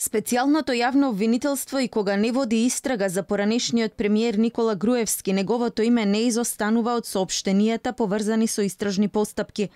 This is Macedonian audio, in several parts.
Специјалното јавно обвинителство и кога не води истрага за поранешниот премиер Никола Груевски, неговото име не изостанува од соопштенијата поврзани со истражни постапки.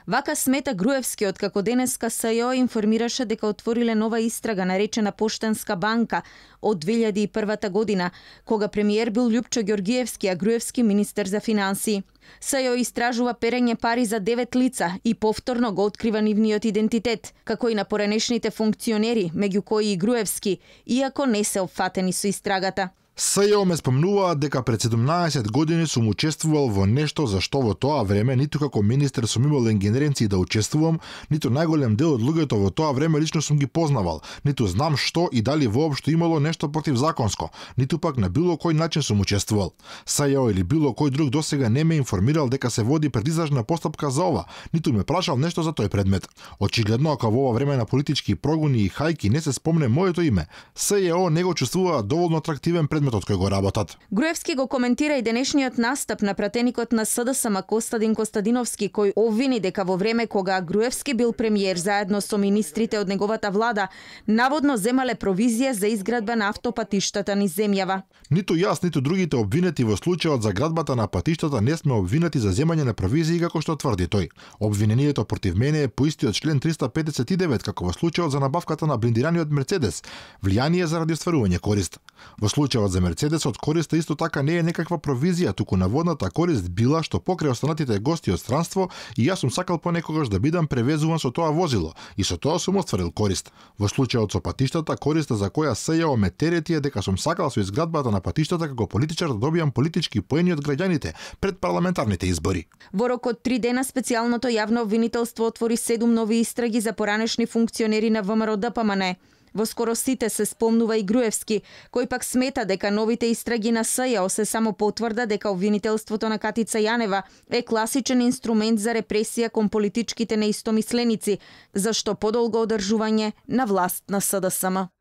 Вака смета Груевски, откако денеска СЈО информираше дека отвориле нова истрага наречена Поштенска банка од 2001 година, кога премиер бил Љупчо Ѓоргиевски, а Груевски министер за финансии. СЈО истражува перење пари за 9 лица и повторно го открива нивниот идентитет, како и на поранешните функционери, меѓу кои и Груевски, иако не се опфатени со истрагата. СЈО ме спомнуваат дека пред 17 години сум учествувал во нешто за што во тоа време ниту како министер сум имал ингеренции да учествувам, ниту најголем дел од луѓето во тоа време лично сум ги познавал, ниту знам што и дали воопшто имало нешто противзаконско, ниту пак на било кој начин сум учествувал. СЈО или било кој друг досега не ме информирал дека се води предизлажна постапка за ова, ниту ме прашал нешто за тој предмет. Очигледно, ако во ова време на политички прогони и хајки не се спомне моето име, СЈО не го чувствува доволно атрактивен предмет од кој го работат. Груевски го коментира и денешниот настап на пратеникот на СДСМ Костадин Костадиновски, кој обвини дека во време кога Груевски бил премиер заедно со министрите од неговата влада, наводно земале провизија за изградба на автопатиштата низ земјава. Ниту јас, ниту другите обвинети во случајот за градбата на патиштата не сме обвинети за земање на провизии како што тврди тој. Обвинението против мене е по истиот член 359 како во случајот за набавката на блиндираниот Мерцедес, влијание заради остварување корист. Во случајот за Мерцедесот користа исто така не е некаква провизија, туку наводната корист била што покрај останатите гости од странство и јас сум сакал понекогаш да бидам превезуван со тоа возило и со тоа сум остварил корист. Во случајот со патиштата, користа за која СЈО ме терети е дека сум сакал со изградбата на патиштата како политичар да добијам политички поени од граѓаните пред парламентарните избори. Во рок од 3 дена специјалното јавно обвинителство отвори 7 нови истраги за поранешни функционери на ВМРО ДПМН. Во скоро сите се спомнува и Груевски, кој пак смета дека новите истраги на СЈО се само потврда дека обвинителството на Катица Јанева е класичен инструмент за репресија кон политичките неистомисленици, зашто подолго одржување на власт на СДСМ.